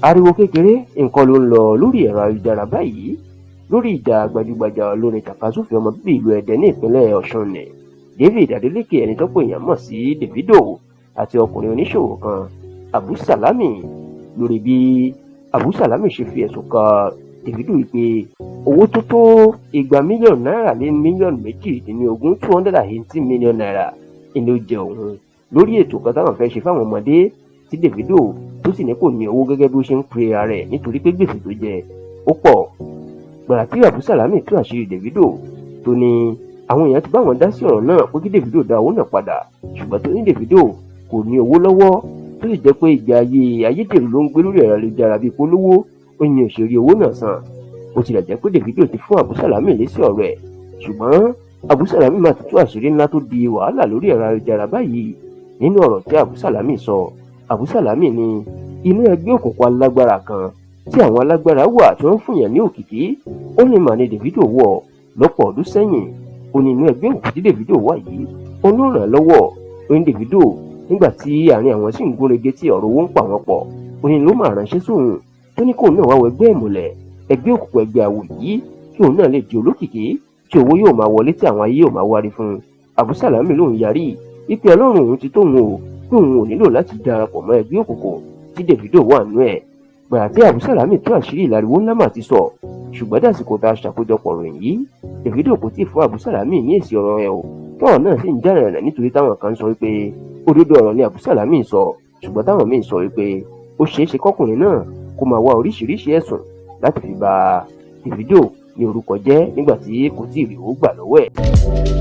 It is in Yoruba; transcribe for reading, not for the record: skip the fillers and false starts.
Ariwo kékeré nǹkan ló ń lọ lórí ẹ̀rọ ayélujára báyìí lórí ìjà gbajúgbajà olórin tàkasúfèé ọmọ bíbí ìlú Ẹdẹ ní ìpínlẹ̀ Ọ̀ṣun ní David Adeleke, ẹni tọ́pọ̀ èèyàn mọ̀ sí Davido, àti ọkùnrin oníṣòwò kan, Abu Salami, lórí bí Abu Salami ṣe fi ẹ̀sùn kan Davido wípé owó tó tó 200 mílíọ̀nù náírà lé mílíọ̀nù 18, ₦280 million, ni ó jẹ òun lórí ètò kan táwọn fẹ́ ṣe fáwọn ọmọdé, tí Davido tó sì ní kò ní owó gẹ́gẹ́ bí ó ṣe ń pe ara ẹ̀ nítorí pé gbèsè tó jẹ ó pọ̀. Gbàrà tí Abu Salami tú àṣírí Davido, tó ní àwọn èèyàn ti bá wọn dá sí ọ̀rọ̀ náà pé kí Davido dá owó náà padà, ṣùgbọ́n tó ní Davido kò ní owó lọ́wọ́, tó sì jẹ́ pé ìgbé ayé ayédèrú ló ń gbé lórí ẹ̀rọ ayélujára bíi polówó, ó ní òṣèré owó náà san. Bó tilẹ̀ jẹ́ pé Davido ti fún Abu Salami lésì ọ̀rọ̀ ẹ̀, ṣùgbọ́n Abu Salami máa ti tú àṣírí ńlá tó di wàhálà lórí ẹ̀rọ ayélujára báyìí. Nínú ọ̀rọ̀ tí Abu Salami sọ, Abu Salami ní inú ẹgbẹ́ òkùnkùn alágbára kan tí àwọn alágbára wà tí wọ́n ń fúnyàn ní òkìkí, ó ní mà ní Davido wọ̀ lọ́pọ̀ ọdún sẹ́yìn. Ó ní inú ẹgbẹ́ òkùnkùn tí Davido wà yìí, ó ló ràn án lọ́wọ́. Ó ní Davido, nígbà tí àárín àwọn sì ń gúnrégé tí ọ̀rọ̀ owó ń pa wọ́n pọ̀, ó ní ló máa ránṣẹ́ sóhun, tó ní kóun náà wá wọ ẹgbẹ́ ìmùlẹ̀, ẹgbẹ́ òkùnkùn, ẹgbẹ́ àwò yìí, kí òun náà lè di olókìkí tí owó yóò máa wọlé, tí àwọn ayé yóò máa wárí fún un. Abu Salami lòun yarí wípé Ọlọ́run òun ti tóun o, pé òun ò nílò láti darapọ̀ mọ́ ẹgbẹ́ òkùnkùn tí Davido wà nínú ẹ̀. Gbàrà tí Abu Salami tú àṣírí, ìlàríwó ńlá mà ti sọ, ṣùgbọ́n dàsìkò tá a ṣàkójọpọ̀ ròyìn yìí, Davido kò tí ì fún Abu Salami ní èsì ọ̀rọ̀ ẹ̀ o. Tọ́rọ̀ náà sì ń jà rìnrìn, nítorí táwọn kan sọ wípé òdodo ọ̀rọ̀ ni Abu Salami sọ, ṣùgbọ́n táwọn míín sọ wípé ó ṣeé ṣe kọkùnrin náà kó máa wá oríṣiríṣi ẹ̀sùn láti fi ba Davido ní orúkọ jẹ́ nígbà tí kò tí ì rí owó gbà lọ́wọ́ ẹ̀.